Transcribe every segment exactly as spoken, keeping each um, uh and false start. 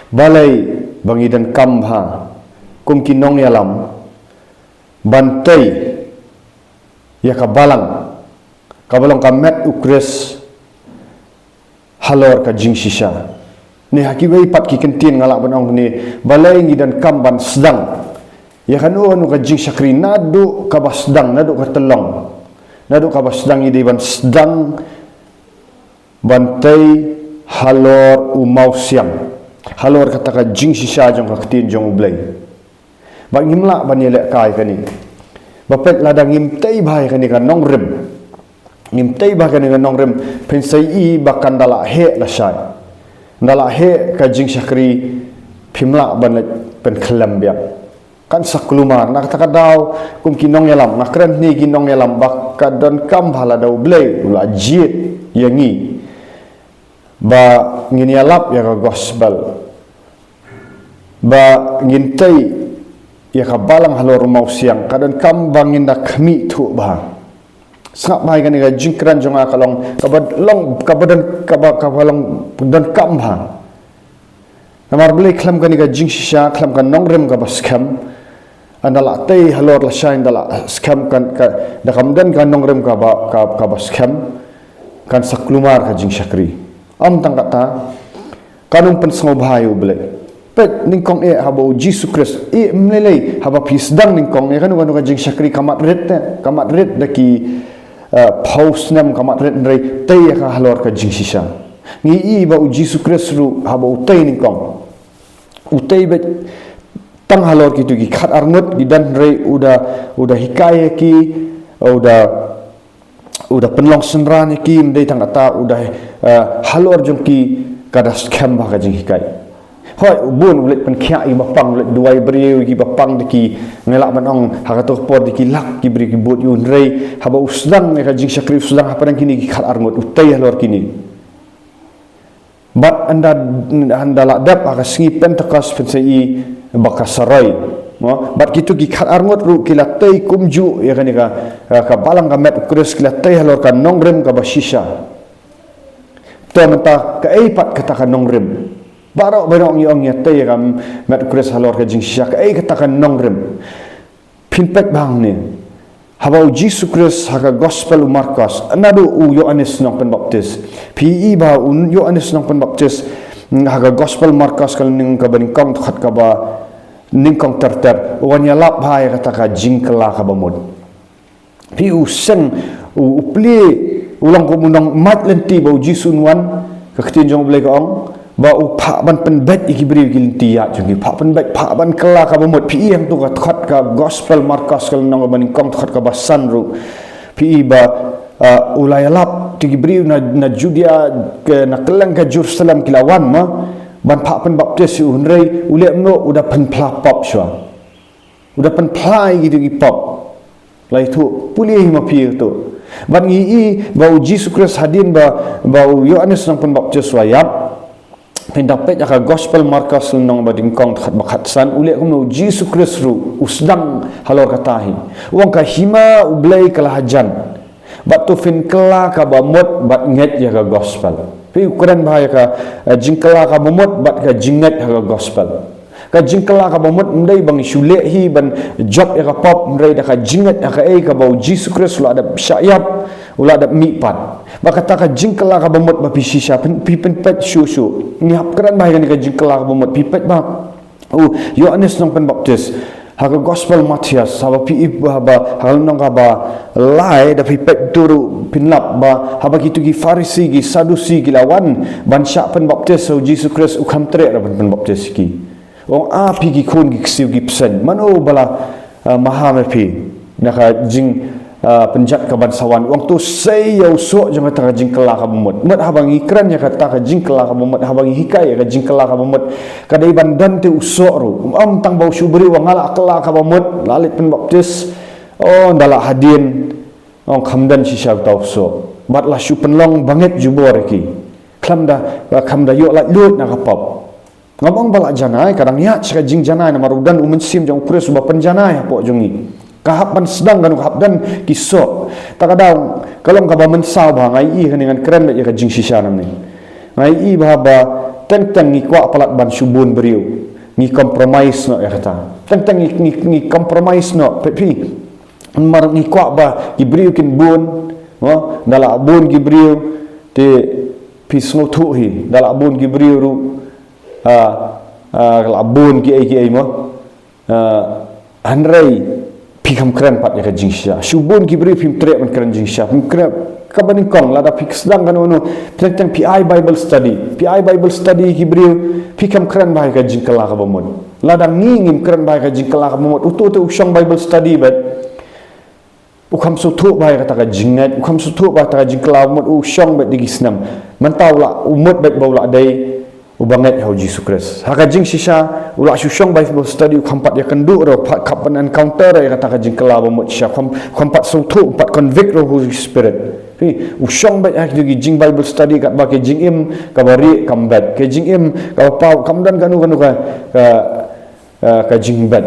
Balei ba ngi donkam bha kum ki nongïalam ban tei ïa ka balang, ka balang ka met u Khrist halor ka jingshisha. Ne ha kiwei pat ki kyntien nga lah ban ong ne, balei ngi donkam ban sdang ïa kano kano ka jingshakri naduh kaba sdang, naduh ka tyllong, naduh kaba sdang ngi dei ban sdang ban tei halor u mawsiang, halor kata ka jingshisha jong ka ktien jong U Blei. Ba ngim lah ban ïaleh kai kane. Ba peit lada ngim tei bha ïa kane ka nongrim, ngim tei bha kane ka nongrim, phin sa ïohi ba kan da lah heh lashai, da lah heh ka jingshakri, phim lah ban leit pynkhlem biang. Kan sa kulmar. Na kata ka daw, kum ki nongïalam, nga kren ne ki nongïalam, ba ka donkam bha lada U Blei u la jied ïa ngi ba ngin ïalap ïa ka gospel, ba ngin tei ïa ka balang halor u mawsiang, ka donkam ba ngin da khmih thuh bha. Sngap bha ïa kane ka jingkren jong nga, ka long kaba long, kaba don, kaba, kaba long donkam bha. Namar balei? Khlem kane ka jingshisha, khlem ka nongrim kaba skhem, ynda lah tei halor lashai, ynda lah skhem kan ka, da kam don ka nongrim kaba, ka, kaba skhem, kan sa kulmar ka jingshakri. Ym tang kata, kan ym pynsngewbha ïa U Blei. Peit nyngkong eh haba U Jisu Khrist, eh, ym lei lei, haba phi sdang nyngkong eh, kano kano ka jingshakri ka mat rit te, ka mat rit da ki, eh, phew snem, ka mat rit, hynrei tei ïa ka halor ka jingshisha. Ngi ïohi ba U Jisu Khrist ruh haba u tei nyngkong, u tei beit tang halor kito ki khatar ngut, ki don, hynrei u da, u da hikai ïa ki, u da u da pynlong synran ïa ki. Ym dei tang kata, u da, eh, halor jong ki ka da skhem bha ka jinghikai. Hooid, u bun u leit pynkhiah ïa kiba pang, u leit duwai briew ïa kiba pang, da ki, nga lah ban ong ha kato ka por da ki lak ki briew ki bud ïa u, hynrei haba u sdang ïa ka jingshakri, u sdang hapdeng kine ki khatar ngut, u tei halor kine. Bad ynda, ynda la dep ha ka sngi Pentekost, phin sa ïohi ba ka sa roi. Mo, bad kito ki khatar ngut ruh ki la tei kumjuh ïa kane ka, ka balang ka met u Khrist, ki la tei halor ka nongrim kaba shisha. To mynta kaei pat kata ka nongrim? Baroh baroh ngi ong ïa tei ïa ka met u Khrist halor ka jingshisha, kaei kata ka nongrim? Phin peit bha hangne. Haba u Jisu Khrist ha ka gospel u Markos, naduh u Ïoannis Nongpynbaptis. Phi ïohi ba u Ïoannis Nongpynbaptis, mm, ha ka gospel Markos ka lynnong kaba nyngkong, dkhot kaba nyngkong ter ter, u wan ïalap bha ïa kata ka jingkylla kaba mut. Phi ïohi u seng, u, u plie, u long kum u nongmait lynti ba u Jisu un wan, ka ktien jong U Blei ka ong, ba u phah ban pynbeit ïa ki briew ki lynti ïaid jong ki, phah pynbeit, phah ban kylla kaba mut. Phi ïohi hangto ka dkhot ka gospel Markos ka lynnong kaba nyngkong, dkhot kaba san ruh, phi ïohi ba, ah, u la ïalap, te ki briew na, na Judea, ke na kylleng ka Jerusalem ki la wan ma ban phah pynbaptis ïa u, hynrei u leh kumno? U da pynphla pop shuwa. U da pynphla ïa kito ki pop. La ïathuh, pule hi ma phi ïathuh. Bad ngi ïohi ba u Jisu Khrist hadien ba, ba u Ïoannis Nongpynbaptis u la ïap, phin da peit ha ka gospel Markos lynnong ba nyngkong, dkhot ba khatsan, u leh kumno? U Jisu Khrist ruh u sdang halor kata hi. U ong ka hima U Blei ka la hajan. Bad to phin kylla kaba mut bad ngeit ïa ka gospel. Phi ïohi u kren bha ïa ka, eh, jingkylla kaba mut bad ka jingngeit ha ka gospel. Ka jingkylla kaba mut ym dei ba ngi shu leh hi ban jop ïa ka pop, hynrei da ka jingngeit ha kaei kaba u Jisu Khrist u la dep shah ïap, u la dep mihpat. Bad kata ka jingkylla kaba mut ba phi shisha, phin, phi pynpeit shuh shuh. Ngi hap kren bha ïa kane ka jingkylla kaba mut, phi peit bha. U Ïoannis Nongpynbaptis, ha ka gospel Mathaios, haba phi ïohi ba, ha ka lynnong kaba lai, da phi peit to ruh phin lap ba haba kito ki Pharisi, ki Sadusi ki la wan ban shah pynbaptis ha u Jisu Khrist, u khlem treh ruh ban pynbaptis ïa ki. U ong, ah, phi ki khun ki ksiew ki bseiñ, mano ba la, ah, maham ïa phi na ka jing, ah, pynjot ka ban sa wan? U ong to sei ïa u soh jong kata ka jingkylla kaba mut. Mut haba ngi kren ïa kata ka jingkylla kaba mut, haba ngi hikai ïa ka jingkylla kaba mut, ka dei ban don te u soh ruh. Ym tang ba u shu briew u ong nga la kylla kaba mut, la leit pynbaptis, oh, ynda la hadien, ong kham don shisha uta u soh. Bad la shu pynlong bangeit jubor ïa ki. Khlem da, khlem da ïoh laitluid na ka pop. Ngam ong ba la janai, ka dang ïaid sha ka jingjanai namar u don u Mynsiem jong u Khrist uba pynjanai hapoh jong ngi. Ka hap ban sdang, kano ka hap don ki soh. Ta ka daw ka long kaba mynsaw bha, nga ïohi kane, ngan kren beit ïa ka jingshisha nangne. Nga ïohi bha ba Teng teng ngi kwah palat ban shu bun briew. Ngi compromise noh ïa kata. Teng teng ngi, ngi, ngi compromise noh. Phi, phi. Mar ngi kwah ba ki briew kin bun. Mo, da lah bun ki briew. Te phi sngewthuh hi. Da lah bun ki briew ruh. Ah, ah, lah bun ki ei ki ei mo. Ah, hynrei phi kham kren pat ïa ka jingshisha. Shu bun ki briew phim treh ban kren jingshisha. Phim kren kaba nyngkong lada phi sdang kano kano, phi teng teng phi ai Bible study. Phi ai Bible study ki briew, phi kham kren bha ïa ka jingkylla kaba mut. Lada ngi ngim kren bha ïa ka jingkylla kaba mut, uto uto u shong Bible study bad u kham sngewthuh bha ïa kata ka jingngeit, u kham sngewthuh bha ïa kata ka jingkylla kaba mut, u shong bad da ki snem. Mynta u lah, u mut bad ba u lah dei uba ngeit ha u Jisu Khrist. Ha ka jingshisha, u lah shu shong Bible study, u kham pat ïakynduh ruh, pat kham pat encounter ïa kata ka jingkylla ba mut shisha, u kham, u kham pat sngewthuh, u pat convict ruh Holy Spirit. Phi, u shong bad ha ki jing Bible study katba ka jingim kaba rieh kam bad. Ka jingim kaba paw kam don kano kano ka, ka, ka, ka jingbad.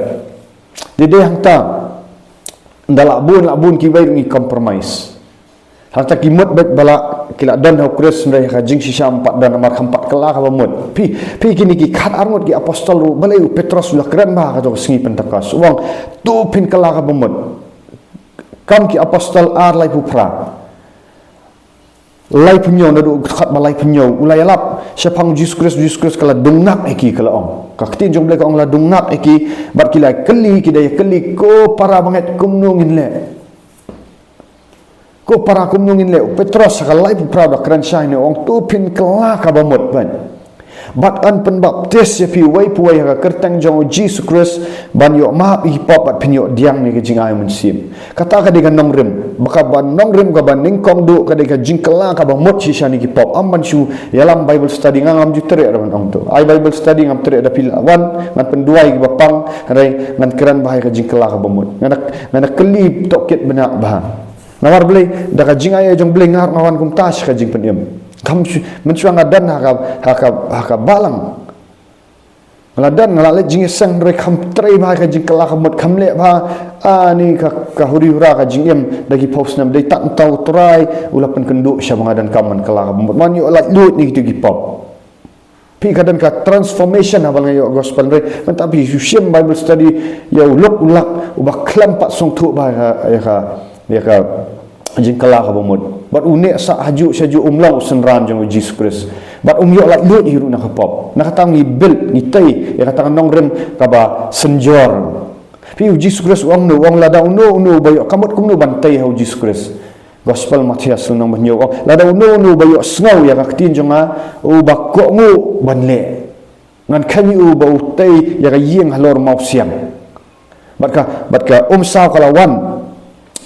Dei dei hangta, da lah bun, lah bun kiwei ruh ngi compromise. Hangta ki mut bad ba lah, ki lah don ha u Khrist, hynrei ha ka jingshisha ym pat don namar kham pat kylla kaba mut. Phi, phi, kine ki khatar ngut ki apostol ruh, balei u Petros u la kren bha ha kato ka sngi Pentekost. U ong, to phin kylla kaba mut. Kam ki Apostol ar, laiphew phra. Laiphew hynñiew, naduh khatba laiphew hynñiew, u la ïalap shaphang u Jisu Khrist, u Jisu Khrist ka la dung ngap ïa ki, ka la ong. Ka ktien jong u Blei ka ong la dung ngap ïa ki, bad ki la kylli, ki da ïakylli, ko para bangeit, kumno ngin leh? Ko para, kumno ngin leh? U Petros ha ka laiphew phra u da kren shai ne u ong, to phin kylla kaba mut, ban. Bad yn pynbaptis ïa phi uwei pa uwei ha ka kyrteng jong u Jisu Khrist ban ïoh map ïa ki pop bad phin ïoh pdiang ïa ka jingai mynsiem. Kata ka dei ka nongrim. Ba kaba nongrim kaba nyngkong duh ka dei ka jingkylla kaba mut shisha na ki pop. Ym ban shu ïalam Bible study, nga ngam ju treh ruh ban ong to. Ai Bible study ngam treh, da phi la wan ngan pynduwai kiba pang, hynrei ngan kren bha ïa ka jingkylla kaba mut. Ngan da, ngan da kylli tohkit bniah bha. Namar balei, da ka jingai jong u Blei nga ruh nga wan kumta sha ka jingpynim. Kam shu, mynshuwa nga don ha ka, ha ka, ha ka balang. Nga la don, nga la leit jingïaseng, hynrei kham trei bha ïa ka jingkylla kaba mut, kham leh bha, ah, ïa ka, ka huri hura ka jingim, da ki phew snem, dei tang uta u Trai u la pynkynduh sha ba nga donkam ban kylla kaba mut. Ngan ïoh laitluid na kito ki pop. Phi, ka don ka transformation haba nga ïoh gospel, hynrei mynta phi shu shim Bible study ïa u lok u lak uba khlem pat sngewthuh bha ïa ka, ïa ka, ïa ka jingkylla kaba mut. Bad u neh sah hajuh shajuh, um long u synran jong u Jisu Khrist. Bad um ïoh laitluid hi ruh na ka pop. Na kata ngi build, ngi tei ïa kata ka nongrim kaba synjor. Phi, u Jisu Khrist u ong no, u ong lada uno uno ba ïoh, ka mut kumno ban tei ha u Jisu Khrist. Gospel Mathaios lynnong ba hynñiew u ong, lada uno uno ba ïohsngew ïa ka ktien jong nga, uba kohnguh ban leh, ngan kheiñ ïa u ba u tei ïa ka ïing halor mawsiang. Bad ka, bad ka umsaw ka la wan.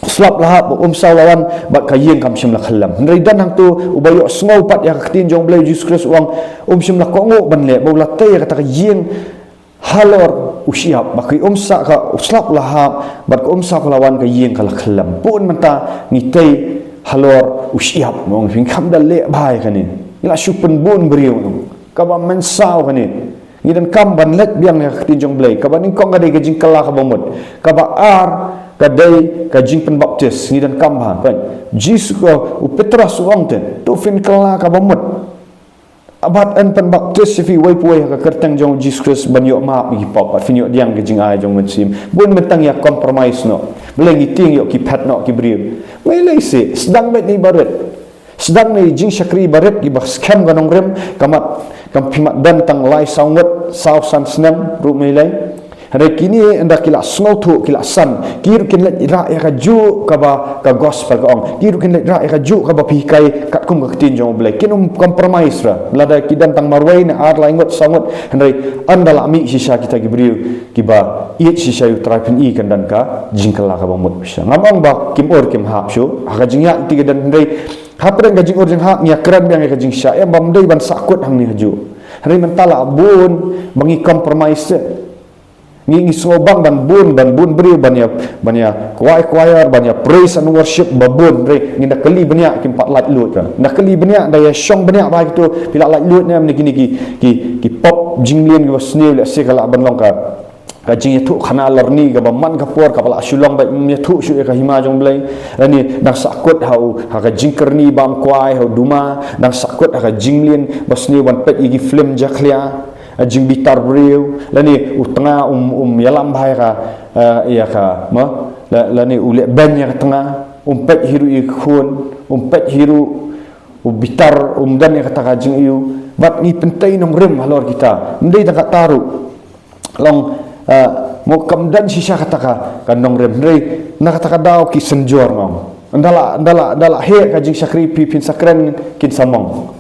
Slap la hap, umsaw la wan, bad ka ïing kam shym la khyllem. Hynrei don hangto uba ïohsngew pat ïa ka ktien jong u Blei, u Jisu Khrist u ong, um shym la kohnguh ban leh, ba u la tei ïa kata ka ïing halor u shyiap, ba ki umsaw, ka u slap la hap, bad ka umsaw ka la wan, ka ïing ka la khyllem. Bun mynta ngi tei halor u shyiap, mo, ngi kham da leh bha ïa kane. Ngi la shu pynbun briew, kaba mynsaw kane. Ngi donkam ban leit biang ïa ka ktien jong u Blei. Kaba nyngkong ka dei ka jingkylla kaba mut. Kaba ar ka dei ka jingpynbaptis. Ngi donkam bha. Pyn, Jisu ka, u Petros u ong te, to phin kylla kaba mut. Bad yn pynbaptis ïa phi uwei pa uwei ha ka kyrteng jong u Jisu Khrist ban ïoh map ïa ki pop, bad phin ïoh pdiang ka jingai jong u Mynsiem. Bun mynta ngi ïa compromise noh. Balei ngi tieng ïoh ki phet noh ki briew. Balei lei shi, sdang beit na i barit. Sdang na i jingshakri barit, kiba skhem ka nongrim, ka mat, kam phi mat don tang lai saw ngut, saw san snem, ruh balei. Hynrei kine ynda ki la sngewthuh, ki la san, ki ruh kin leit rah ïa kajuh kaba ka gospel ka ong. Ki ruh kin leit rah ïa kajuh kaba phi hikai katkum ka ktien jong u Blei. Kin ym compromise ruh. Lada ki don tang marwei ne ar lai ngut saw ngut. Hynrei ynda la mih shisha kita ki briew kiba ïeit shisha ïa u Trai, phin i kan don ka jingkylla kaba mut shisha. Ngam ong ba kim ur kim hap shuh. Ha ka jingïaid lynti ka don, hynrei hapdeng ka jingïaid jingïaid ngi ïa kren biang ïa ka jingshisha, em, bym dei ban sahkut hangne hajuh. Hynrei mynta la bun ba ngi compromise seh. Ngi, ngi sngewbang ban bun, ban bun briew, ban ïa, ban ïa kwai, choir, ban ïa praise and worship, ba bun, hynrei ngi da kylli bniah kim pat laitluid ruh. Da kylli bniah, da ïa shong bniah ba kito, phi la laitluid ne em na kine ki, ki, ki pop jingmlien kiba sniew, lehse ka lah ban long ka Ka jingïathuh khana lorni kaba man ka por kaba la shu long bad ym ïathuh shuh ïa ka hima jong U Blei. Lane dang sahkut ha u, ha ka jingkyrni bam kwai ha u duma, dang sahkut ha ka jingmlien ba sniew ban peit ïa ki film jakhlia, ha jingbitar briew, lane u tnga um, um ïalam bha ïa ka, eh, ïa ka, mo? La-, lane u leh beiñ ïa ka tnga, um peit hi ruh ïa ka khun, um peit hi ruh, u bitar, um don ïa kata ka jingïohi, bad ngi pyntei nongrim halor kita. Ym dei tang kata ruh. Long, eh, mo kam don shisha kata ka, ka nongrim. Hynrei na kata ka daw ki synjor, mo. Ynda la, ynda la, ynda la heh ka jingshakri phi, phin sa kren kin sa mong.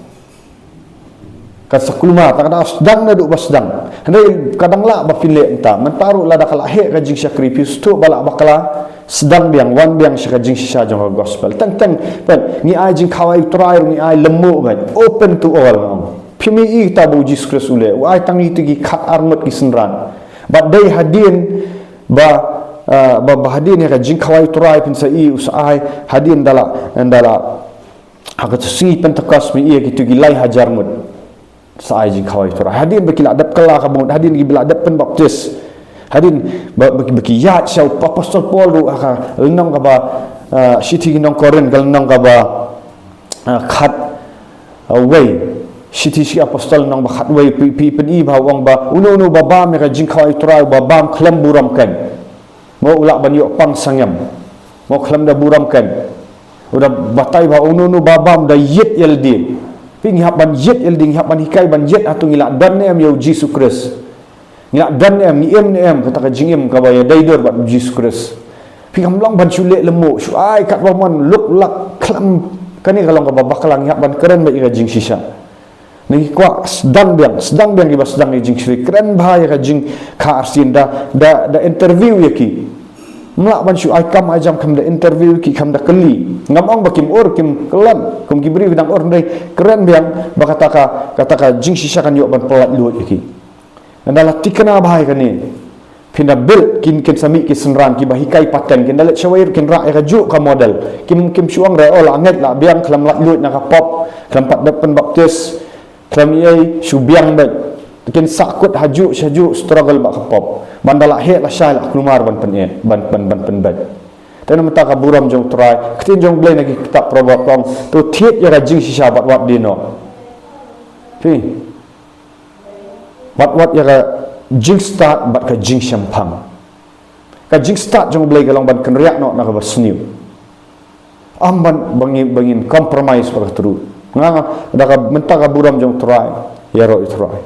Kan sa kulmar, ta ka daw sdang naduh ba sdang. Hynrei ka dang lah ba phin leh mynta. Mynta ruh lada ka la heh ka jingshakri phi, sdang ba lah bakla, sdang biang, wan biang sha ka jingshisha jong ka gospel. Teng teng, peit, ngi ai jingkhawai U Trai ruh ngi ai lyngngoh, peit. Open to all, mo. Phim ïohi ïa kata ba U Jisu Khrist u leh, u ai tang ïa kito ki khatar ngut ki synran. Bad dei hadien ba, ah, ba, ba hadien ïa ka jingkhawai U Trai phin sa ïohi u sa ai, hadien da la, da la, ha ka sngi Pentekost, me ïohi ïa kito ki lai hajar ngut sa ai jingkhawai U Trai. Hadien ba ki la dep kylla ka bynta, hadien ki ba la dep pynbaptis. Hadien ba, ba, ba ki ïaid sha u apostol Paul ruh ha ka lynnong kaba, ah, shithi ki nong Korinth, ka lynnong kaba, ah, khat, ah, wei. Shithi sha ki apostol lynnong ba khat wei, phi, phi pyni ba u ong ba uno uno ba bam ïa ka jingkhawai U Trai, ba bam khlem burom keiñ. Mo u lah ban ïoh pang sangem. Mo khlem da burom keiñ. U da batai ba uno uno ba bam da ïit ïalade. Phi, ngi hap ban ïit ïalade, ngi hap ban hikai ban ïit hato ngi la don ne em ïa U Jisu Khrist. Ngi la don ne em, ngi im ne em, kata ka jingim kaba ïadei dur bad U Jisu Khrist. Phi, kam long ban shu leh lyngngoh, shu ai katba mon, luk lak, khlem, kane ka long kaba bakla, ngi hap ban kren beit ïa ka jingshisha. Ngi kwah sdang biang, sdang biang kiba sdang ïa ka jingshakri, kren bha ïa ka jingkha arsien, da, da, da interview ïa ki. Ym lah ban shu ai kam ai jam, kham da interview ïa ki, kham da kylli. Ngam ong ba kim ur, kim kyllon, kum ki briew ki dang ur, hynrei kren biang ba kata ka, kata ka jingshisha kan ïoh ban pyllait luid ïa ki. Ynda la thikna bha ïa kane, phin da build, kin, kin sa mih ki synran kiba hikai pateng, kin da leit shawei ruh kin rah ïa kajuh ka model. Kim, kim shu ong re, oh, la ngeit la biang, khlem lait luid na ka pop, khlem pat dep pynbaptis, khlem ei, shu biang beit. Kin sahkut hajuh shajuh, struggle bad ka pop. Ban da la heh la shai la kulmar ban pyn-, ban, ban, ban pynbeit. Te na mynta ka burom jong U Trai, ka ktien jong U Blei na ki kitab Proverb ka ong, to thied ïa ka jingshisha bad wat die noh. Phi. Bad wat ïa ka jingstad bad ka jingshemphang. Ka jingstad jong U Blei ka long ban kynriah noh na kaba sniew. Ym ban, ba ngin, ba ngin compromise bad ka truth. Nga, nga, da ka mynta ka burom jong U Trai, ïaroh ïa U Trai.